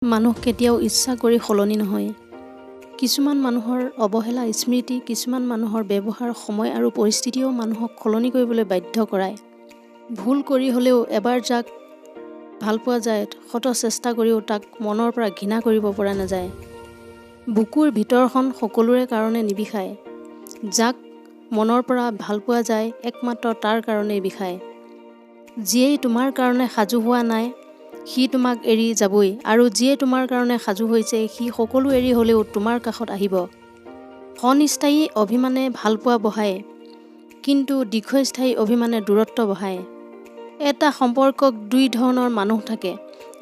মানুহ কেতিয়াও ইচ্ছা কৰি সলনি নহয়। কিছুমান মানুহৰ অৱহেলা স্মৃতি, কিছুমান মানুহৰ ব্যৱহাৰ, সময় আৰু পৰিস্থিতিয়েও মানুহক সলনি কৰিবলৈ বাধ্য কৰায়। ভুল কৰি হ'লেও এবাৰ যাক ভালপোৱা যায়, শত চেষ্টা কৰিও তাক মনৰ পৰা ঘৃণা কৰিব পৰা নাযায়। বুকুৰ ভিতৰখন সকলোৰে কাৰণে নিবিষায়। যাক মনৰ পৰা ভালপোৱা যায়, একমাত্ৰ তাৰ কাৰণেই বিষায়। যিয়েই তোমাৰ কাৰণে সাজু হোৱা নাই, সি তোমাক এৰি যাবই আৰু যিয়ে তোমাৰ কাৰণে সাজু হৈছে, সি সকলো এৰি হ'লেও তোমাৰ কাষত আহিব। ক্ষণস্থায়ী অভিমানে ভালপোৱা বঢ়ায়, কিন্তু দীৰ্ঘস্থায়ী অভিমানে দূৰত্ব বঢ়ায়। এটা সম্পৰ্কত দুই ধৰণৰ মানুহ থাকে,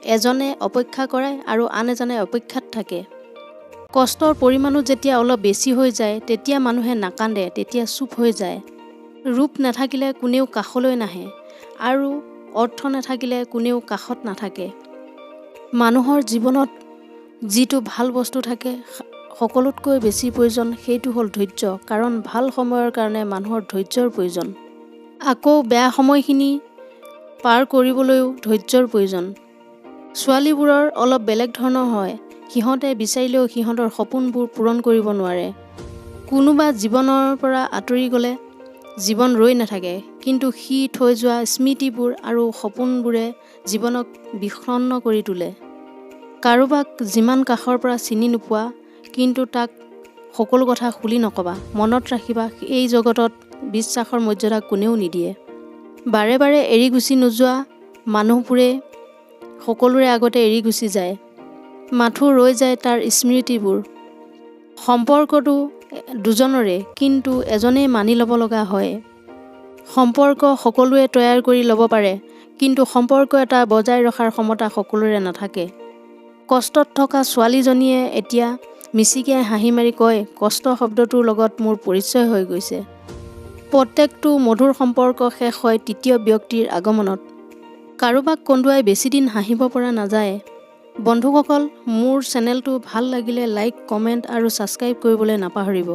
এজনে অপেক্ষা কৰে আৰু আন এজনে অপেক্ষাত থাকে। কষ্টৰ পৰিমাণো যেতিয়া অলপ বেছি হৈ যায়, তেতিয়া মানুহে নাকান্দে, তেতিয়া চুপ হৈ যায়। ৰূপ নাথাকিলে কোনেও কাষলৈ নাহে আৰু অৰ্থ নাথাকিলে কোনেও কাষত নাথাকে। মানুহৰ জীৱনত যিটো ভাল বস্তু থাকে, সকলোতকৈ বেছি প্ৰয়োজন, সেইটো হ'ল ধৈৰ্য। কাৰণ ভাল সময়ৰ কাৰণে মানুহৰ ধৈৰ্যৰ প্ৰয়োজন, আকৌ বেয়া সময়খিনি পাৰ কৰিবলৈও ধৈৰ্যৰ প্ৰয়োজন। ছোৱালীবোৰৰ অলপ বেলেগ ধৰণৰ হয়। সিহঁতে বিচাৰিলেও সিহঁতৰ সপোনবোৰ পূৰণ কৰিব নোৱাৰে। কোনোবা জীৱনৰ পৰা আঁতৰি গ'লে জীৱন ৰৈ নাথাকে, কিন্তু সি থৈ যোৱা স্মৃতিবোৰ আৰু সপোনবোৰে জীৱনক বিষণ্ণ কৰি তোলে। কাৰোবাক যিমান কাষৰ পৰা চিনি নোপোৱা, কিন্তু তাক সকলো কথা খুলি নক'বা। মনত ৰাখিবা, এই জগতত বিশ্বাসৰ মৰ্যাদা কোনেও নিদিয়ে। বাৰে বাৰে এৰি গুচি নোযোৱা মানুহবোৰে সকলোৰে আগতে এৰি গুচি যায়। মাথো ৰৈ যায় তাৰ স্মৃতিবোৰ। সম্পৰ্কটো দুজনৰে, কিন্তু এজনেই মানি ল'ব লগা হয়। সম্পৰ্ক সকলোৱে তৈয়াৰ কৰি ল'ব পাৰে, কিন্তু সম্পৰ্ক এটা বজাই ৰখাৰ ক্ষমতা সকলোৰে নাথাকে। কষ্টত থকা ছোৱালীজনীয়ে এতিয়া মিচিকিয়াই হাঁহি মাৰি কয়, "কষ্ট শব্দটোৰ লগত মোৰ পৰিচয় হৈ গৈছে।" প্ৰত্যেকটো মধুৰ সম্পৰ্ক শেষ হয় তৃতীয় ব্যক্তিৰ আগমনত। কাৰোবাক কন্দুৱাই বেছিদিন হাঁহিব পৰা নাযায়। বন্ধুসকল, মোৰ চেনেলটো ভাল লাগিলে লাইক, কমেণ্ট আৰু ছাবস্ক্ৰাইব কৰিবলৈ নাপাহৰিব।